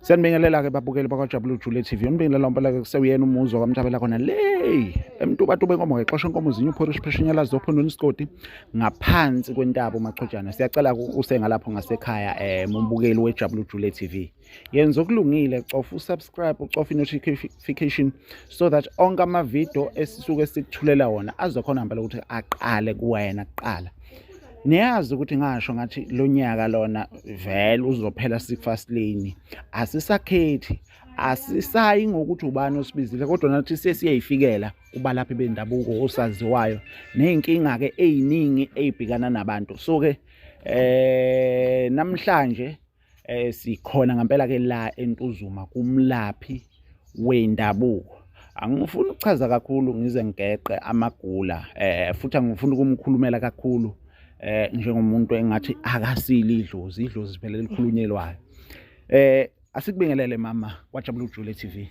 Siyanibingelela-ke babukeli bakwaJabula Jule TV. Unibingelela mpela-ke kusewuyena umuzwa kwaMthabela khona le emtubatuba enkomo ngexosha inkomo zinye uphorish pheshenyalazi ophondweni isigodi ngaphansi kwentaba uMachojana. Siyacela usengalapho ngasekhaya mumbukeli weJabula Jule TV. Yenza okulungile, cofa usubscribe, ucofa i-notification so that onke amavidiyo esisuke sikuthulela wona azokhona ngempela ukuthi aqale kuwena kuqala. Niyazi ukuthi ngasho ngathi lo nyaka lona vele uzophela sikufast lane. Asisakhethi, asisayi ngokuthi ubani osibizile kodwa nathi sesiyayifikela kubalaphi bendabuko osaziwayo ney'nkinga-ke ey'ningi ey'bhekana nabantu. So-ke namhlanje sikhona ngempela ke la eNtuzuma kumlaphi wendabuko. Angifuni ukuchaza kakhulu ngize ngigeqe amagula futhi angifuni ukumkhulumela kakhulu njengomuntu engathi akasili idlozi, idlozi phela elikhulunyelwayo. Asikubingelele mama kwaJabula Ujule TV.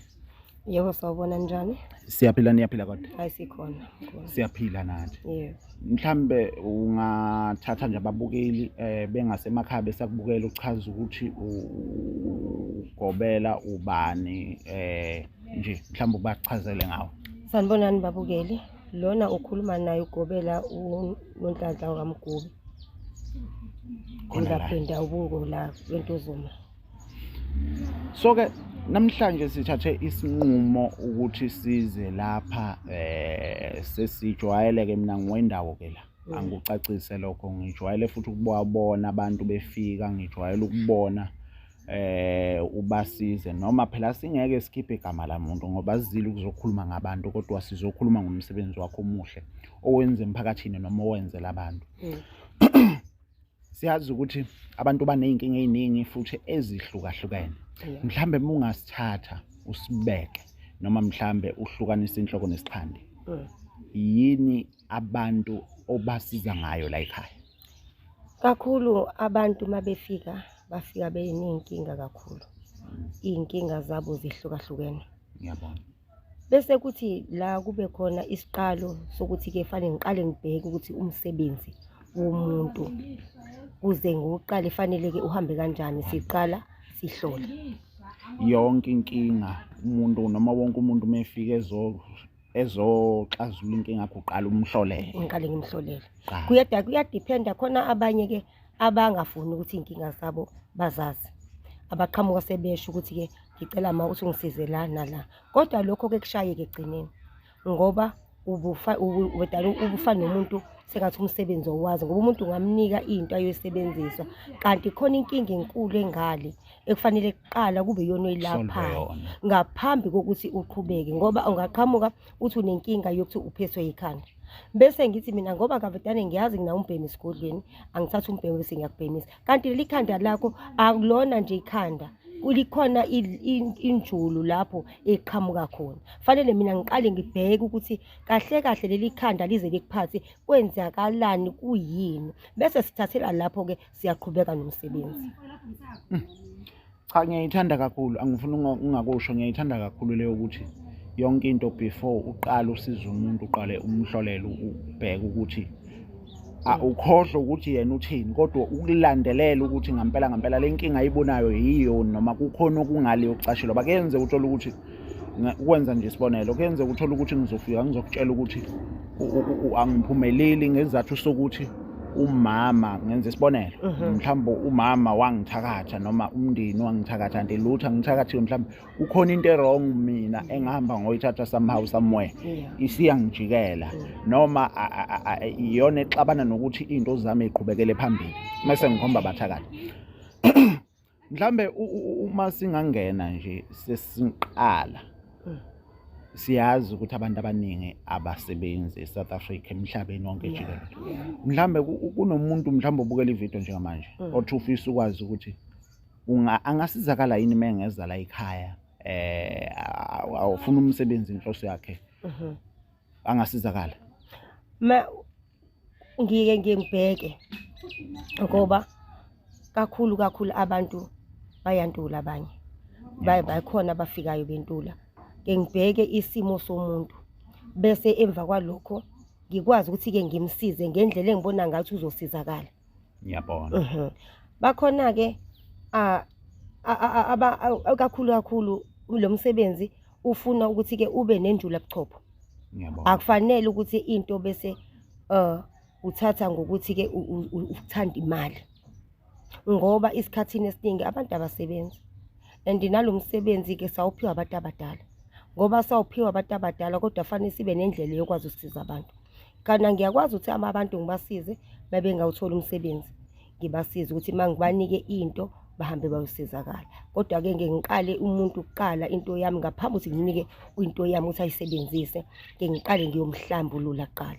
Yebo, sawubona njani? Siyaphila, niyaphila kodwa? Hayi sikhona. Siyaphila nathi. Yebo. Mhlambe ungathatha nje ababukeli bengasemakhaya besakubukela uchaza ukuthi ugobela ubani nje mhlambe ubachazele ngawo. Sanibonani babukeli. Lona ukhuluma naye ugobela uNonhlanhla kaMgubi. Khona la. Ngaphinda ubungo la eNtuzuma. So ke namhlanje sithathe isinqumo ukuthi size lapha sesijwayeleke mina ngwendawo ke la. Angikucacise lokho, ngijwayele futhi ukubona abantu befika, ngijwayele ukubona ubasize noma phela singeke sikhiphe igama lamuntu ngoba sizile ukuzokhuluma ngabantu kodwa sizokhuluma ngomsebenzi wakho omuhle owenze emphakathini noma owenzela abantu. Siyazi ukuthi abantu baney'nkinga ey'ningi futhi ezihlukahlukene. Mhlambe uma ungasithatha usibeke noma mhlambe uhlukanise inhloko nesixhandi, yini abantu obasiza ngayo la ekhaya? Kakhulu abantu uma befika, bafika beney'nkinga kakhulu. Iy'nkinga zabo zihlukahlukene. Ngiyabona. Bese kuthi la kube khona isiqalo sokuthi-ke fanele ngiqale ngibheke ukuthi umsebenzi womuntu kuze ngokuqala fanele-ke uhambe kanjani, siqala sihlole. Yonke inkinga umuntu noma wonke umuntu uma efika ezoxazulula inkinga yakho uqala umhlolele. Ngiqale ngimhlolele. Qala. Kuyadiphenda khona abanye-ke abangafuni ukuthi iy'nkinga zabo bazazi. Abaqhamuka sebesho ukuthi-ke ngicela ma ukuthi ungisize la nala. Kodwa lokho-ke kushayeke ekugcineni ngoba ubufana nomuntu sengathi umsebenzi owazi ngoba umuntu ungamnika into ayoyisebenzisa kanti khona inkinga enkulu engale ekufanele kuqala kube iyona oyilaphayo ngaphambi kokuthi uqhubeke ngoba ungaqhamuka uthi unenkinga yokuthi uphethwe yikhanda. Bese ngithi mina ngoba kavedane ngiyazi nginawo umbhemi esigodlweni, angithathe umbhemi bese ngiyakubhemisa. Kanti leli khanda lakho akulona nje ikhanda, kulikhona injulu lapho eqhamuka khona. Fanele mina ngiqale ngibheke ukuthi kahle kahle leli khanda lize likuphathe kwenzakalani, kuyini, bese sithathela lapho-ke siyaqhubeka nomsebenzi. Cha, ngiyayithanda kakhulu, angifuni ungakusho, ngiyayithanda kakhulu leyo ukuthi yonke into before uqale usize umuntu uqale umhlolele ubheke ukuthi ukhohlwe ukuthi yena uthini kodwa ukulandelela ukuthi ngampela ngampela le nkinga ayibonayo yiyo noma kukhona okungale yokucashelwa. Bakuyenze uthole ukuthi ukwenza nje isibonelo, kuyenze uthole ukuthi ngizofika ngizokutshela ukuthi angiphumeleli ngesizathu sokuthi umama, ngenza isibonelo, mhlawumbe umama wangithakatha noma umndeni wangithakatha, kanti lutho angithakathiwe, mhlawumbe kukhona into e-wrong mina engihamba ngoyithatha somehow somewhere isiyangijikela noma iyona exabana nokuthi iy'nto zami y'qhubekele phambili mese ngikhomba abathakathi. Mhlambe uma singangena nje sesiqala, siyazi ukuthi abantu abaningi abasebenzi eSouth Africa, emhlabeni wonke jikelele. Mhlambe kunomuntu mhlambe obukela ividiyo njengamanje othi ufisa ukwazi ukuthi angasizakala yini uma engeza la ekhaya, awufuna umsebenzi inhloso yakhe, angasizakala? Ma ngike ngibheke ngoba kakhulu kakhulu abantu bayantula, abanye bakhona abafikayo bentula. Ke ngibheke isimo somuntu bese emva kwalokho ngikwazi ukuthi-ke ngimsize ngendlela engibona ngathi uzosizakala. Ngiyabona. Bakhona-ke Kakhulu kakhulu lo msebenzi ufuna ukuthi-ke ube nenjula buchopho. Ngiyabona. Akufanele ukuthi into bese uthatha ngokuthi-ke uthanda imali, ngoba isikhathini esiningi abantu abasebenzi, and nalo msebenzi-ke sawuphiwa abantu abadala, ngoba sawuphiwa abantu abadala kodwa fanele sibe nendlela yokwazi ukusiza abantu. Kana ngiyakwazi ukuthi abantu ngibasize mabengawutholi umsebenzi, ngibasize ukuthi uma ngibanike into bahambe bayosizakala. Kodwa-ke ngeke ngiqale umuntu kuqala into yami ngaphambi ukuthi nginike into yami ukuthi ayisebenzise, ngeke ngiqale ngiyomhlambulula kuqala,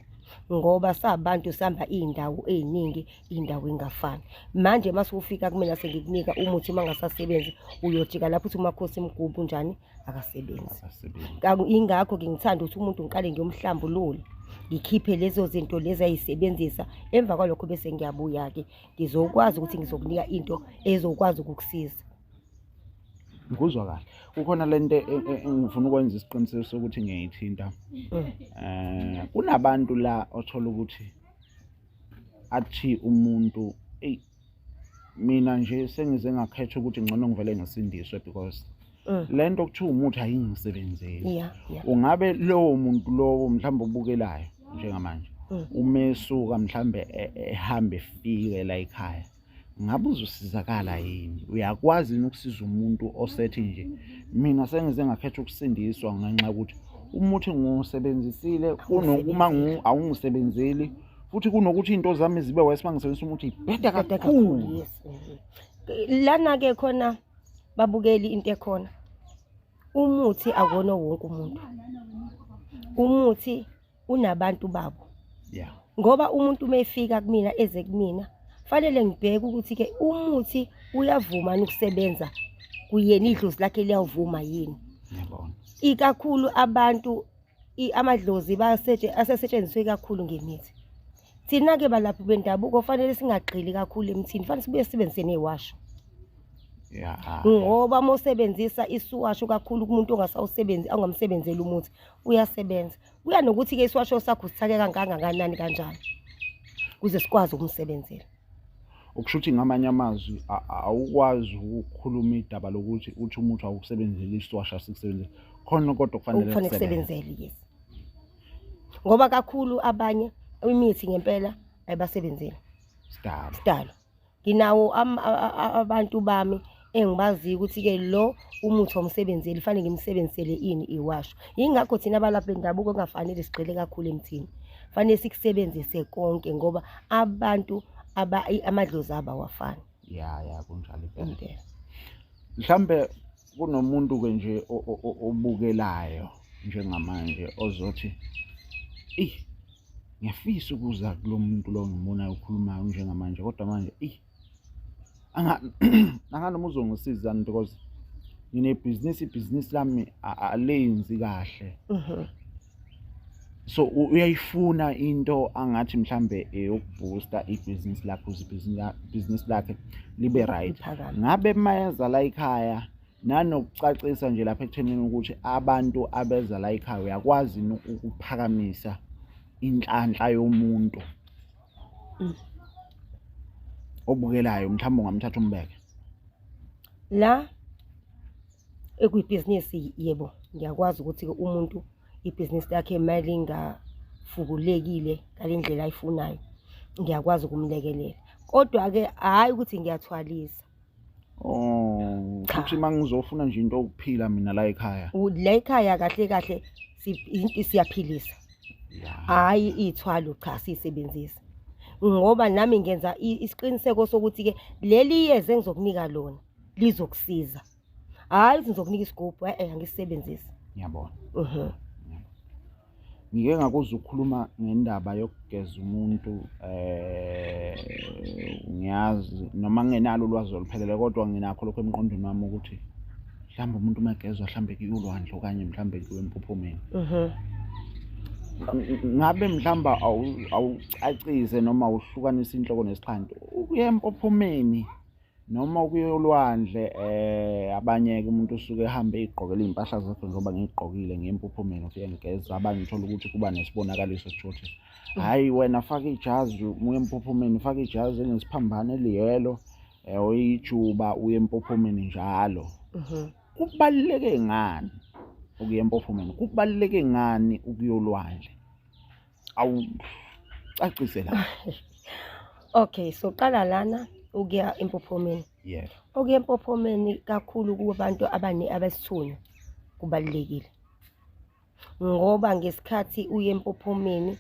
ngoba sabantu sihamba iy'ndawo ey'ningi, iy'ndawo ey'ngafani. Manje uma sewufika kumina sengikunika umuthi, uma ungasasebenzi uyojika lapho uthi uMakhosi Mgubhu njani akasebenzi. Akasebenzi. Ingakho-ke ngithanda ukuthi umuntu ngiqale ngiyomhlambulula, ngikhiphe lezo zinto lezi ayisebenzisa, emva kwalokho bese ngiyabuya-ke ngizokwazi ukuthi ngizokunika into ezokwazi ukukusiza. Ngikuzwa kahle. Kukhona lento engifuna ukwenza isiqiniseko sokuthi ngiyayithinta. Kunabantu la othola ukuthi athi umuntu, eyi mina nje sengize ngakhetha ukuthi ngcono ngivele ngisindiswe because lento kuthiwa umuthi ayingisebenzeli. Ungabe lowo muntu lowo mhlawumbe obukelayo njengamanje, uma esuka mhlawumbe ehambe efike la ekhaya, ngabe uzosizakala yini? Uyakwazi yini ukusiza umuntu osethi nje mina sengize ngakhetha ukusindiswa ngenxa yokuthi umuthi ngiwusebenzisile, kunokuma awungisebenzeli, futhi kunokuthi iy'nto zami zibe worse uma ngisebenzisa umuthi ibheda Ibheda kakhulu. Kakhulu, yes. Lana-ke khona babukeli into ekhona, umuthi akuwona wonke umuntu, umuthi unabantu babo. Ngoba umuntu uma efika kumina, eze kumina, fanele ngibheke ukuthi-ke umuthi uyavuma yini ukusebenza kuyena, idlozi lakhe liyawuvuma yini. Ngiyabona. Ikakhulu abantu amadlozi asesetshenziswe kakhulu ngemithi. Thina-ke balaphi bendabuko fanele singagxili kakhulu emthini, fanele sibuye sisebenzise ney'washo. Ngoba uma usebenzisa isiwasho kakhulu kumuntu ongasawusebenzi, ongamsebenzeli umuthi, uyasebenza. Kuya nokuthi-ke isiwasho sakho usithake kangakanani kanjani, ukuze sikwazi ukumsebenzela. Okusho ukuthi ngamanye amazwi awukwazi ukukhuluma idaba lokuthi uthi umuthi awukusebenzeli, isiwasho asikusebenzeli. Khona kodwa kufanele Okufanele kusebenze. kusebenzele, yes. Ngoba kakhulu abanye imithi ngempela ayibasebenzeli. Sidalo. Sidalo. Nginawo abantu bami engibaziyo ukuthi-ke lo umuthi awumsebenzeli, fanele ngimsebenzisele ini iwasho. Yingakho thina abalaphi bendabuko kungafanele sigxile kakhulu emthini. Fanele sikusebenzise konke ngoba abantu amadlozi abo awafani. Ya, ya, kunjalo impela. Impela. Mhlambe kunomuntu-ke nje obukelayo njengamanje ozothi, eyi, ngiyafisa ukuza kulo muntu lo ngimbonayo okhulumayo njengamanje, kodwa manje, eyi, anganoma uzongisizani because nginebhizinisi, ibhizinisi lami alenzi kahle. So uyayifuna into angathi mhlambe eyokuboosta ibhizinisi lakhe ukuze ibhizinisi lakhe libe right. Liphakame. Ngabe mayeza la ekhaya, nanokucacisa nje lapha ekuthenini ukuthi abantu abeza la ekhaya uyakwazi yini ukuphakamisa inhlanhla yomuntu obukelayo, mhlawumbe ungamthatha umbeke La ekuyibhizinisi, yebo, ngiyakwazi ukuthi umuntu ibhizinisi lakhe malingafukulekile ngale ndlela ayifunayo, ngiyakwazi ukumlekelela. Kodwa-ke hhayi ukuthi ngiyathwalisa. Oh, Cha. futhi uma ngizofuna nje into yokuphila mina la ekhaya. La ekhaya kahle kahle into siyaphilisa. Hhayi iy'thwalo, cha, siyisebenzisa. Ngoba nami ngenza isiqiniseko sokuthi-ke leli yeza engizokunika lona lizokusiza. Hhayi ukuthi ngizokunika isigubhu, e-e, angisisebenzisi. Ngiyabona. Ngike ngakuzwa ukukhuluma ngendaba yokugeza umuntu, ngiyazi noma ngingenalo ulwazi oluphelele kodwa nginakho lokho emqondweni wami ukuthi mhlawumbe umuntu uma egezwa mhlawumbe kuyiwe olwandle okanye mhlawumbe kuyiwe empophomeni. Ngabe mhlawumbe awucacise noma uhlukanise inhloko nesixhanti, ukuya empophomeni noma ukuya olwandle, abanye-ke umuntu usuke ehambe ey'gqokele iy'mpahla zakhe njengoba ngiy'gqokile ngiye empophomeni ufike ngigeza, abanye uthole ukuthi kuba nesibonakaliso esisho ukuthi hhayi wena faka ijazi, uye empophomeni faka ijazi elinesiphambano eliyelo, Uyijuba uye empophomeni njalo. Kubaluleke ngani ukuya empophomeni? Kubaluleke ngani ukuyolwandle? Awucacise la. Okay, so qala lana ukuya empophomeni. Yebo. Okuya empophomeni kakhulu kubantu abane abesithunywa kubalulekile. Ngoba ngesikhathi uye empophomeni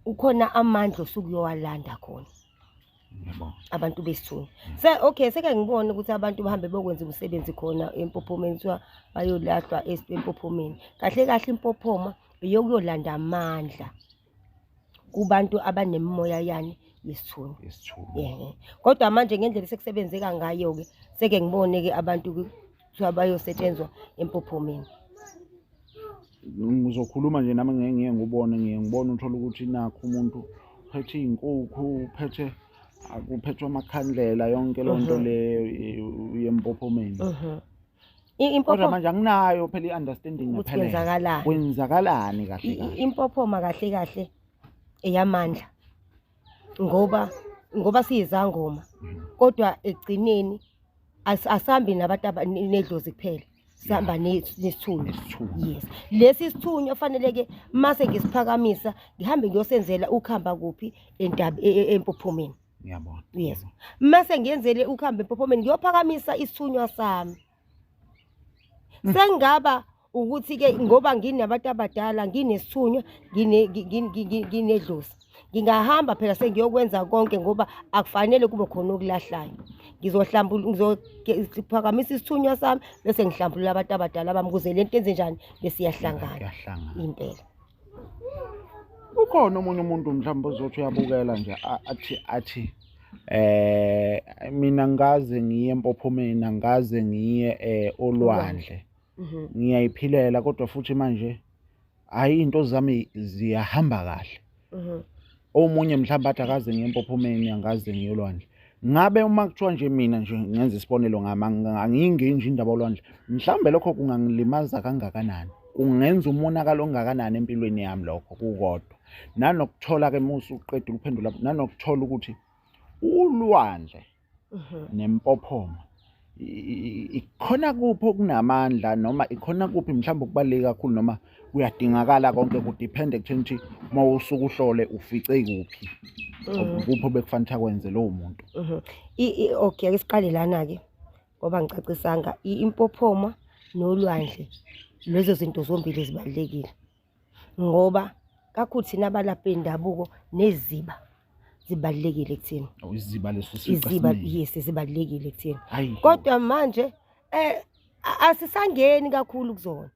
ukhona amandla osuke uyowalanda khona. Ngiyabonga. Abantu besithunywa. Se okay, seke ngibone ukuthi abantu bahambe bokwenza umsebenzi khona empophomeni, kuthiwa bayolahlwa empophomeni. Kahle kahle impophoma eyokuyolanda amandla kubantu abanemimoya yani yesithunywa. Yesithunywa. Yebo. Kodwa manje ngendlela sekusebenzeka ngayo-ke, seke ngibone-ke abantu kuthiwa bayosetshenzwa empophomeni. Ngizokhuluma nje nami ngeke ngiye ngubone, ngiye ngibone uthole ukuthi nakho umuntu uphethe iy'nkukhu, uphethe akuphethwe amakhandlela, yonke loo nto leyo yempophomeni. Kodwa manje anginayo phela i-understanding Ukuthi ephelele. kwenzakalani. Kwenzakalani kahle kahle? Impophoma kahle kahle eyamandla, ngoba siyizangoma, kodwa ekugcineni asambi nabantu nedlozi kuphela, sihamba nesithunywa. Nesithunywa. Yes, lesi sithunywa fanele-ke mase ngisiphakamisa ngihambe ngiyosenzela ukuhamba kuphi empophomeni. Ngiyabona. Yes, mase ngiyenzele ukuhamba empophomeni ngiyophakamisa isithunywa sami. Sengaba ukuthi-ke ngoba nginabantu abadala, nginesithunywa, nginedlozi, ngingahamba phela sengiyokwenza konke, ngoba akufanele kube khona okulahlayo. Ngizophakamisa isithunywa sami bese ngihlambulula abantu abadala bami, ukuze le nto enze njani bese iyahlangana. Iyahlangana. Impela. Ukhona omunye umuntu mhlawumbe ozothi uyabukela nje athi mina ngikaze ngiye empophomeni, angikaze ngiye olwandle. Ngiyayiphilela, kodwa futhi manje hayi into zami ziyahamba kahle. Omunye mhlawumbe athi akaze ngiye empophomeni, angaze ngiye olwandle. Ngabe uma kuthiwa nje mina nje ngenza isibonelo ngami, angiyingeni nje indaba olwandle, mhlawumbe lokho kungangilimaza kangakanani? Kungenza umonakalo ongakanani empilweni yami lokho kukodwa? Nanokuthola-ke musu uqedile ukuphendula, nanokuthola ukuthi ulwandle nempophoma ikhona kuphi okunamandla, noma ikhona kuphi mhlawumbe okubaluleke kakhulu, noma kuyadingakala konke, kudiphende ekutheni ukuthi uma usuke uhlole ufice kuphi, kuphi obekufanele akwenze lowo muntu. Okay, ake siqale lana-ke ngoba ngicacisanga. Impophoma nolwandle, lezo zinto zombili zibalulekile, ngoba kakhulu thina abalaphi bendabuko neziba zibalulekile kuthina. Oh, iziba leso sica Iziba, esiningi. yes, zibalulekile kuthina. Hayi. Kodwa manje asisangeni kakhulu kuzona,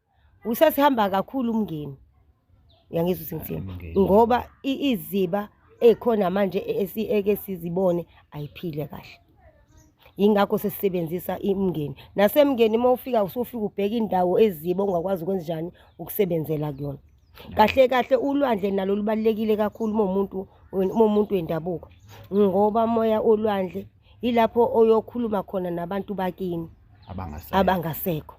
usesihamba kakhulu umngeni. Uyangizwa ukuthi ngithini? Umngeni. Ngoba iziba ekhona manje eke sizibone ayiphile kahle. Yingakho sesisebenzisa imngeni. Nasemngeni uma ufika usufika ubheka indawo eziba ongakwazi ukwenza njani ukusebenzela kuyona. Kahle kahle ulwandle nalo lubalulekile kakhulu uma umuntu wendabuko, ngoba moya olwandle ilapho oyokhuluma khona nabantu bakini abangasekho. Abangasekho.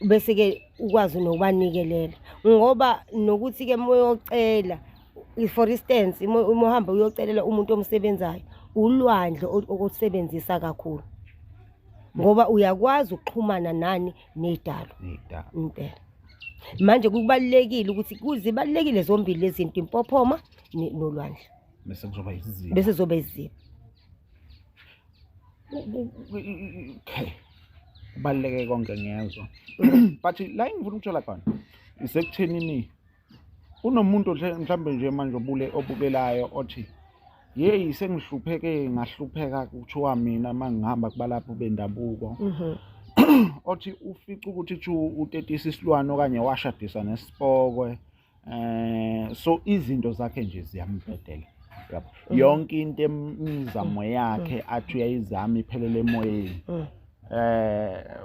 Bese ke ukwazi nokubanikelela, ngoba nokuthi ke uma uyocela, for instance, uma uhamba uyocelela umuntu omsebenzayo, ulwandle okusebenzisa kakhulu, ngoba uyakwazi ukuxhumana nani nedalo. Nedalo. Impela. Manje kubalulekile ukuthi kuzibalulekile zombili lezi zinto, impophoma nolwandle. Bese kuzoba iziba. Bese kuzoba iziba. Okay. Kubaluleke konke, ngiyezwa. But la engifuna ukuthola khona isekuthenini kunomuntu mhlambe nje manje obukelayo othi yeyi sengihlupheke, ngahlupheka, kuthiwa mina mangihamba kubalaphi bendabuko. Othi ufica ukuthi thu utetisa isilwane okanye washadisa nesipokwe, so izinto zakhe nje ziyambhedela. Yabo. Yonke into, imizamo yakhe athi uyayizama iphelele emoyeni.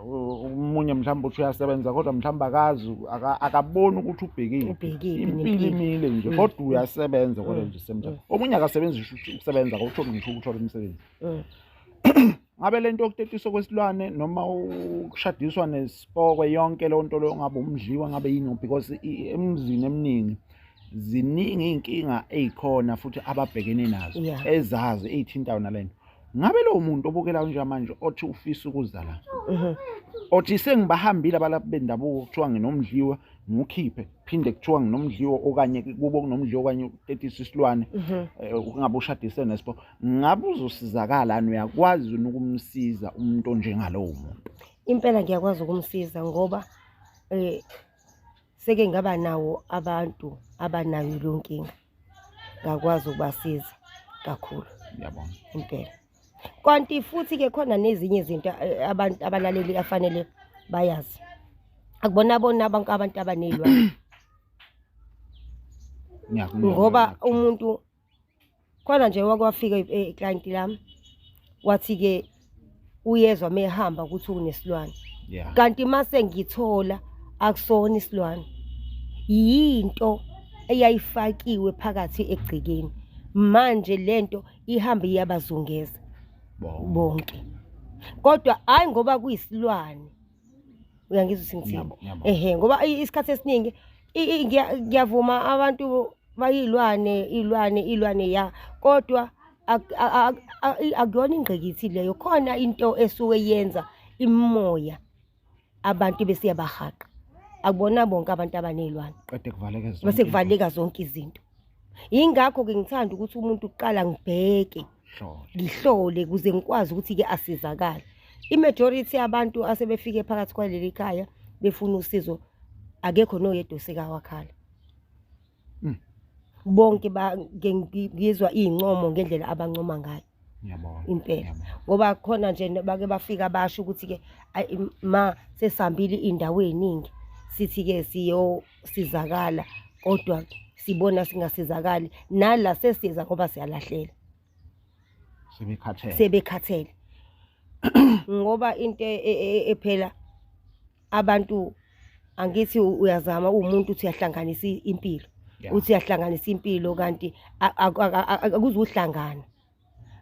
Umunye mhlawumbe uthi uyasebenza, kodwa mhlawumbe akazi, akaboni ukuthi ubhekile. Ubhekile impilo nempilo. Imile nje, kodwa uyasebenza, kodwa nje semthatha. Omunye akasebenzi ngisho ukusebenza, akawutholi ngisho ukuthola umsebenzi. Ngabe lento yokutetiswa kwesilwane noma ukushadiswa nesipokwe, yonke leyo nto leyo, ngabe umdliwa, ngabe yini, because emizini eminingi ziningi iy'nkinga ey'khona futhi ababhekene nazo ezazi ey'thintayo nalento. Ngabe lowo muntu obukelayo njengamanje othi ufisa ukuza la, othi sengibahambile abalaphi bendabuko, kuthiwa nginomdliwa ngiwukhiphe, phinde kuthiwa nginomdliwo okanye kubo kunomdliwo okanye utetisa isilwane, ungabe ushadise nesipho, ngabe uzosizakala? Uyakwazi ukumsiza umuntu onjengalowo muntu? Impela ngiyakwazi ukumsiza ngoba seke ngaba nawo abantu abanayo leyo nkinga, ngakwazi ukubasiza kakhulu. Ngiyabonga. Impela. Kanti futhi-ke khona nezinye izinto abantu abalaleli afanele bayazi. Akubona bona abantu abaney'lwane. Ngoba umuntu khona nje wake wafika eklayenti lami, wathi-ke uyezwa mehamba ukuthi unesilwane. Kanti mase ngithola akusona isilwane, yinto eyayifakiwe phakathi egcekeni. Manje lento ihambe iyabazungeza bonke, kodwa hhayi ngoba kuyisilwane. Uyangizwa ukuthi ngithini? Ehhe, ngoba isikhathi esiningi ngiyavuma abantu bayilwane, ilwane, ilwane ya, kodwa akuyona ingqikithi leyo. Khona into esuke yenza imimoya abantu bese yabahaqa. Akubona bonke abantu abaney'lwane. Qede kuvaleka zonke. Bese kuvaleka zonke izinto. Yingakho-ke ngithanda ukuthi umuntu kuqala ngibheke, ngihlole ukuze ngikwazi ukuthi-ke asizakale. I-majority yabantu asebefike phakathi kwaleli khaya befuna usizo, akekho noyedwa osekawakhala. Bonke ngizwa iy'ncomo ngendlela abancoma ngayo. Impela. Ngoba khona nje bake bafika basho ukuthi-ke ma sesihambile iy'ndawo ey'ningi, sithi-ke siyosizakala, kodwa sibona singasizakali, nala sesiza ngoba siyalahlela. Sebekhathele. Sebekhathele. Ngoba into ephela abantu, angithi uyazama uwumuntu uthi uyahlanganisa impilo. Uthi uyahlanganisa impilo kanti akuzuhlangana.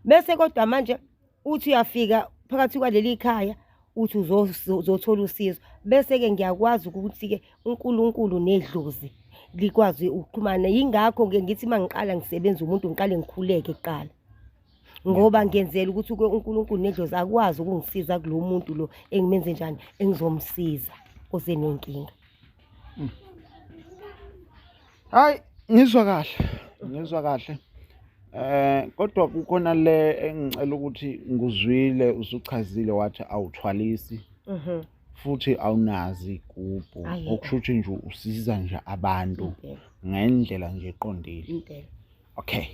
Bese kodwa manje uthi uyafika phakathi kwaleli khaya uthi uzothola usizo. Bese-ke ngiyakwazi ukuthi-ke uNkulunkulu nedlozi likwazi ukuxhumana. Yingakho-ke ngithi uma ngiqala ngisebenza umuntu ngiqale ngikhuleke kuqala. Ngoba ngenzela ukuthi uNkulunkulu nedlozi akwazi ukungisiza kulo muntu lo engimenze njani, engizomsiza osenenkinga. Hayi, ngizwa kahle, ngizwa kahle. Kodwa kukhona le engicela ukuthi nguzwile usuchazile wathi awuthwalisi. Futhi awunazi igubhu, okusho ukuthi nje usiza nje abantu ngendlela nje eqondile. Okay.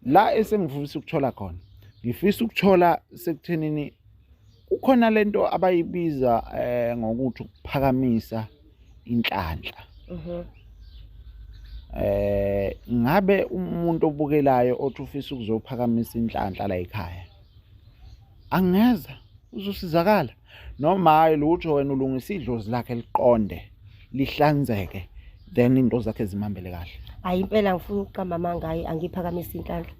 La esengifisa ukuthola khona, ngifisa ukuthola sekuthenini kukhona lento abayibiza ngokuthi ukuphakamisa inhlanhla. Ngabe umuntu obukelayo othi ufisa ukuzophakamisa inhlanhla la ekhaya angeza uzosizakala, noma hayi lutho, wena ulungisa idlozi lakhe liqonde lihlanzeke, then into zakhe zimhambele kahle? Hayi impela ngifuna ukuqamba amanga, hayi angiphakamisa inhlanhla.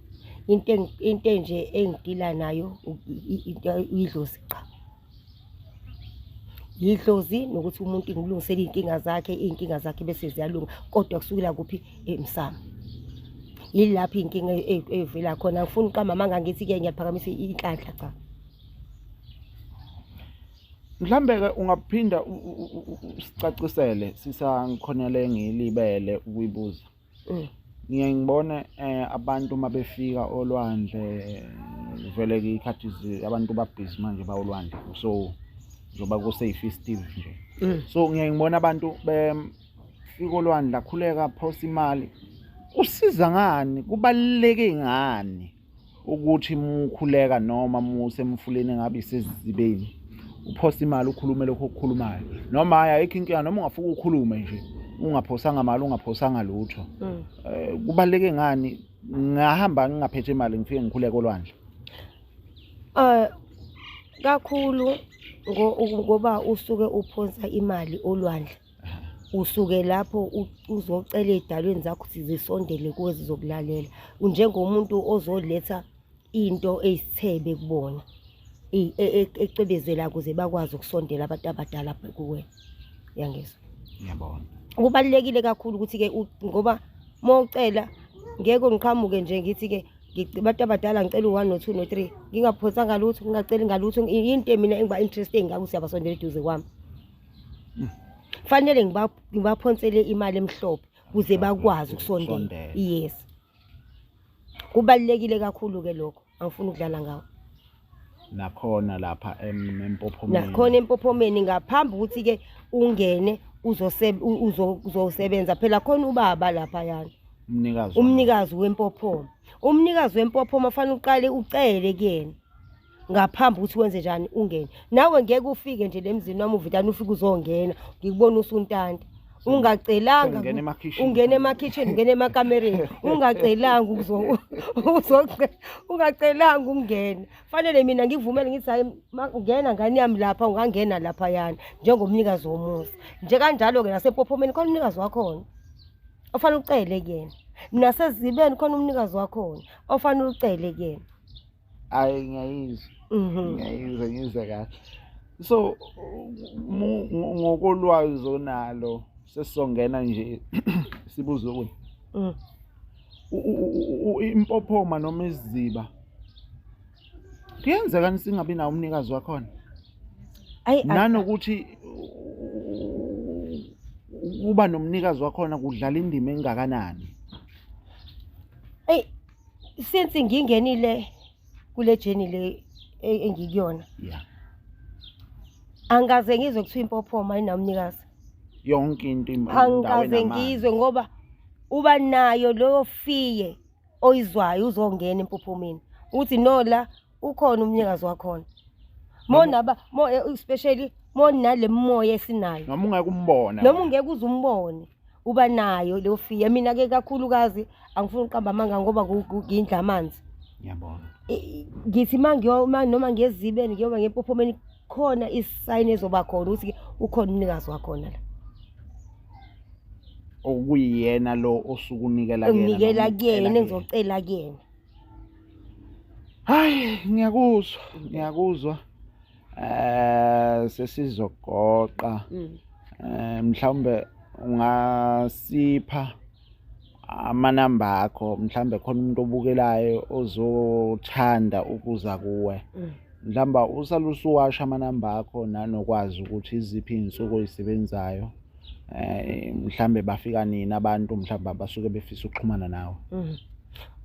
Into nje engidila nayo idlozi qha. Yidlozi nokuthi umuntu ngilungisele iy'nkinga zakhe, iy'nkinga zakhe bese ziyalunga, kodwa kusukela kuphi? Emsamo. Yilapho iy'nkinga ey'vela khona. Ngifuna ukuqamba amanga ngithi-ke ngiyaphakamisa inhlanhla, cha. Mhlambe-ke ungaphinda usicacisele sisangikhona le ngiyilibele ukuyibuza. Ngiye ngibone abantu uma befika olwandle, vele ke ikhathi abantu babhizi manje bawolwandle, so njengoba kuseyi-festive nje. So ngiye ngibone abantu befika olwandle, akhuleka, phosa imali. Kusiza ngani? Kubaluleke ngani ukuthi mukhuleka noma musemfuleni ngabe isezibeni uphosa imali ukhulume lokho okukhulumayo, noma hayi ayikho inkinga, noma ungafika ukhulume nje ungaphosanga mali, ungaphosanga lutho? Kubaluleke ngani? Ngahamba ngingaphethe imali ngifike ngikhuleke olwandle. Kakhulu ngoba usuke uphonsa imali olwandle, usuke lapho uzocela ey'dalweni zakho ukuthi zisondele kuwe zizokulalela, njengomuntu ozoletha into eyisithebe kubona ecwebezela ukuze bakwazi ukusondela abantu abadala kuwena. Uyangizwa? Ngiyabona. Kubalulekile kakhulu ukuthi-ke ngoba uma ucela ngeke ngiqhamuke nje ngithi-ke Abantu abadala ngicela u-one no-two no-three, ngingaphonsanga lutho, ngingaceli ngalutho. Into mina engiba interested ngako ukuthi abasondele eduze kwami. Fanele ngibaphonsele imali emhlophe ukuze bakwazi ukusondela. Ukusondela. Yes, kubalulekile kakhulu-ke lokho, angifuni ukudlala ngawo. Nakhona lapha empophomeni. Nakhona empophomeni, ngaphambi ukuthi-ke ungene uzosebenza phela, khona ubaba laphayana. Umnikazi. Umnikazi wempophoma. Umnikazi wempophoma fanele uqale ucele kuyena ngaphambi ukuthi wenze njani, ungene. Nawe ngeke ufike nje le mzini wami uvitane, ufike uzongena, ngikubona usuntanta ungacelanga. Ungena emakhishini. Ungena emakhishini, ungena emakamereni ungacelanga, ungacelanga ukungena. Fanele mina ngikuvumele, ngithi hayi, ungena ngane yami lapha, ungangena laphayana njengomnikazi womuzi nje. Kanjalo-ke nasempophomeni khona umnikazi wakhona ofanele ucele kuyena, nasezibeni khona umnikazi wakhona ofanele ucele kuyena. Hayi, ngiyayizwa. Ngiyayizwa, ngizwe kahle. So ngokolwazi onalo, sesizongena nje sibuze ukuthi impophoma noma isiziba kuyenzeka singabi nawo umnikazi wakhona? Ayi, Nanokuthi kuba nomnikazi wakhona kudlala indima engakanani? Eyi, since ngingenile kule journey le engikuyona, angaze ngizwe kuthiwa impophoma ayinamnikazi. Yonke into indawo Angikaze enamanzi. ngizwe, ngoba uba nayo leyo fear oyizwayo uzongena empophomeni, uthi no, la ukhona umnikazi wakhona. Monaba mo, especially mo nale moya esinayo. Noma ungeke umbone. Noma ungeke uze umbone, uba nayo leyo fear. Mina ke kakhulukazi angifuni ukuqamba amanga ngoba ngindla amanzi. Ngiyabona. Ngithi ma noma ngezibeni, ngiyoba ngempophomeni, khona isayini ezoba khona ukuthi ukhona umnikazi wakhona la. Okuyiyena lo osuke unikela kuyena. Enginikela Noma kuyena. ucela kuyena. Engizocela kuyena. Hayi, ngiyakuzwa, ngiyakuzwa. Sesizogoqa. Mhlawumbe ungasipha amanamba akho, mhlawumbe khona umuntu obukelayo ozothanda ukuza kuwe. Mhlawumbe usale usuwasha amanamba akho, nanokwazi ukuthi iziphi iy'nsuku oyisebenzayo. Mhlambe bafika nini abantu mhlawumbe abasuke befisa ukuxhumana nawe?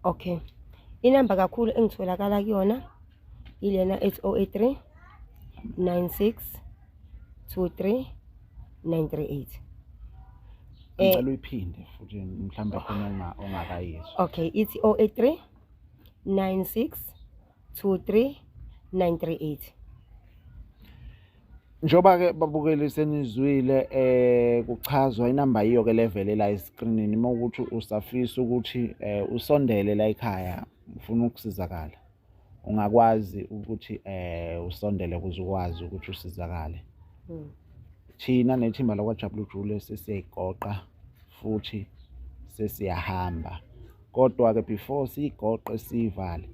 Okay. Inamba kakhulu engitholakala kuyona ilena ethi 083 96 23 938. Ngicela uyiphinde futhi, mhlawumbe khona ongakayizwa. Okay, ithi 083 96 23 938. Njengoba ke babukeli senizwile kuchazwa inamba, yiyo ke levele la escreenini. Uma ukuthi usafisa ukuthi usondele la ekhaya, ufuna ukusizakala, ungakwazi ukuthi usondele ukuze ukwazi ukuthi usizakale. Thina nethimba lakwaJabulujule sesiyayigoqa futhi sesiyahamba, kodwa ke before siyigoqe siyivale,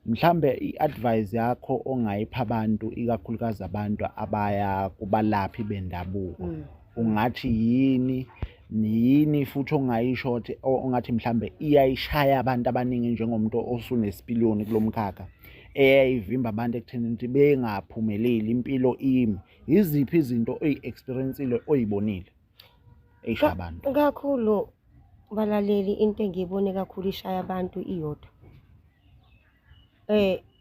mhlambe i-advice yakho ongayipha abantu, ikakhulukazi abantu abaya kubalaphi bendabuko, ungathi yini yini futhi ongayisho ukuthi ongathi mhlambe iyayishaya abantu abaningi, njengomuntu osunesipiliyoni kulo mkhakha, eyayivimba abantu ekutheni ukuthi bengaphumeleli impilo imi? Iziphi izinto oyi-experiencile, oyibonile eyishaya abantu? Kakhulu balaleli, into engiyibone kakhulu ishaya abantu iyodwa.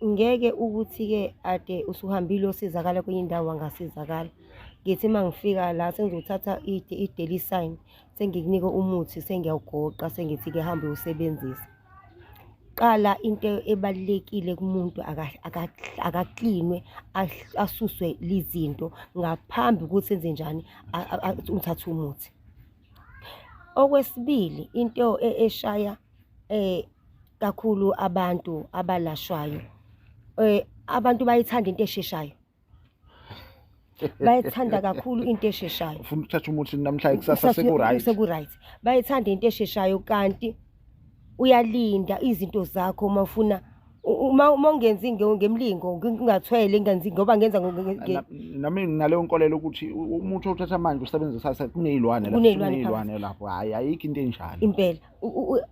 Ngeke ukuthi-ke ade usuhambile usizakala kwenye indawo wangasizakala. Ngithi uma ngifika la sengizothatha i-daily sign, sengikunika umuthi, sengiyawugoqa, sengithi-ke hambe uyosebenzisa. Qala, into ebalulekile kumuntu akaklinwe, asuswe lizinto ngaphambi ukuthi enze njani, uthathe umuthi. Okwesibili, into eshaya kakhulu abantu abalashwayo, abantu bayithanda into esheshayo. Bayithanda kakhulu into esheshayo. Ufuna ukuthatha umuthi namhlanje, kusasa seku-right. Seku-right. Bayithanda into esheshayo, kanti uyalinda izinto zakho uma ufuna uma ungenzi ngemlingo, ngingathwele, ngingenzi ngoba ngenza Nami nginaleyo nkolelo ukuthi umuthi owuthatha manje usebenza kusasa, kuney'lwane lapho. Kuney'lwane. Kuney'lwane lapho. Hhayi, ayikho into enjalo. Impela.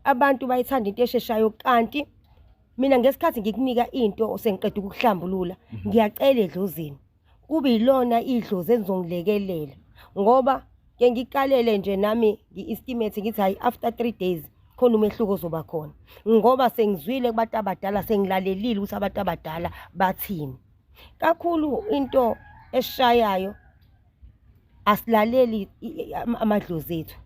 Abantu bayithanda into esheshayo, kanti Mina ngesikhathi ngikunika into sengiqeda ukukuhlambulula, ngiyacela edlozini kube yilona idlozi elizongilekelela, ngoba ke ngikalele nje nami ngi-estimate ngithi hhayi, after 3 days khona umehluko ozoba khona, ngoba sengizwile kubantu abadala, sengilalelile ukuthi abantu abadala bathini. Kakhulu into esishayayo, asilaleli amadlozi ethu,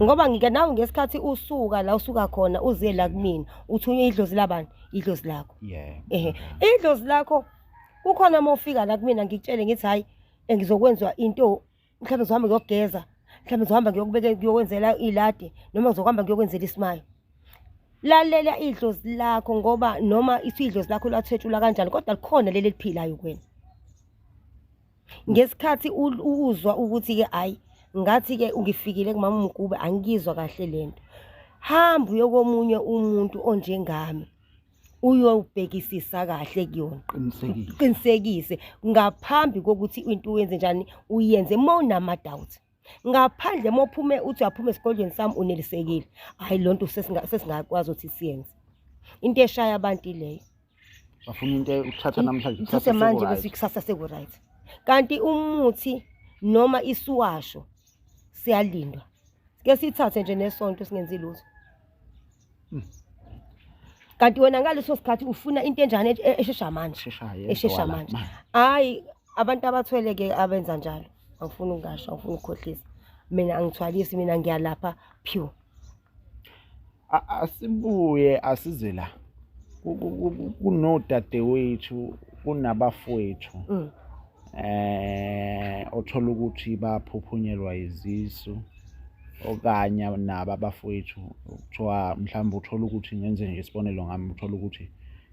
ngoba ngike nawe ngesikhathi usuka la usuka khona uze la kumina, uthunywe idlozi labani? Idlozi lakho. Ehe, idlozi lakho kukhona. Uma ufika la kumina ngikutshele ngithi hayi, ngizokwenziwa into, mhlawumbe ngizohamba ngiyogeza, mhlawumbe ngizohamba ngiyokubeka, ngiyokwenzela iladi, noma ngizokuhamba ngiyokwenzela isimayo. Lalela idlozi lakho, ngoba noma ithi idlozi lakho lathwetshulwa kanjani, kodwa likhona leli eliphilayo kuwena. Ngesikhathi uzwa ukuthi-ke hhayi, ngathi-ke ngifikile kumama uMgube, angikizwa kahle lento, hamba uye komunye umuntu onjengami, uyobhekisisa kahle kuyona. Qinisekile. Uqinisekise ngaphambi kokuthi into uyenze njani, uyenze uma unama-doubt. Ngaphandle uma uphume uthi uyaphuma esigodlweni sami unelisekile, hhayi, loo nto sesingakwazi ukuthi siyenze. Into eshaya abantu ileyo. Bafuna into ukuthatha namhlanje, kusasa uthathe manje, seku-right. Bese kusasa seku-right. Kanti umuthi noma isiwasho siyalindwa, ke sithathe nje nesonto singenzi lutho. Kanti wena ngaleso sikhathi ufuna into enjani? Eshesha manje. Esheshayo, eshesha yenziwa la manje. manje. Hhayi, abantu abathwele-ke abenza njalo. Angifuni ukungasho, angifuni ukukhohlisa, mina angithwalisi, mina ngiyalapha pure. Asibuye asize la. Kunodadewethu, kunabafowethu othola ukuthi baphuphunyelwa izisu, okanye nabo abafowethu kuthiwa mhlawumbe uthola ukuthi, ngenze nje isibonelo ngami, uthola ukuthi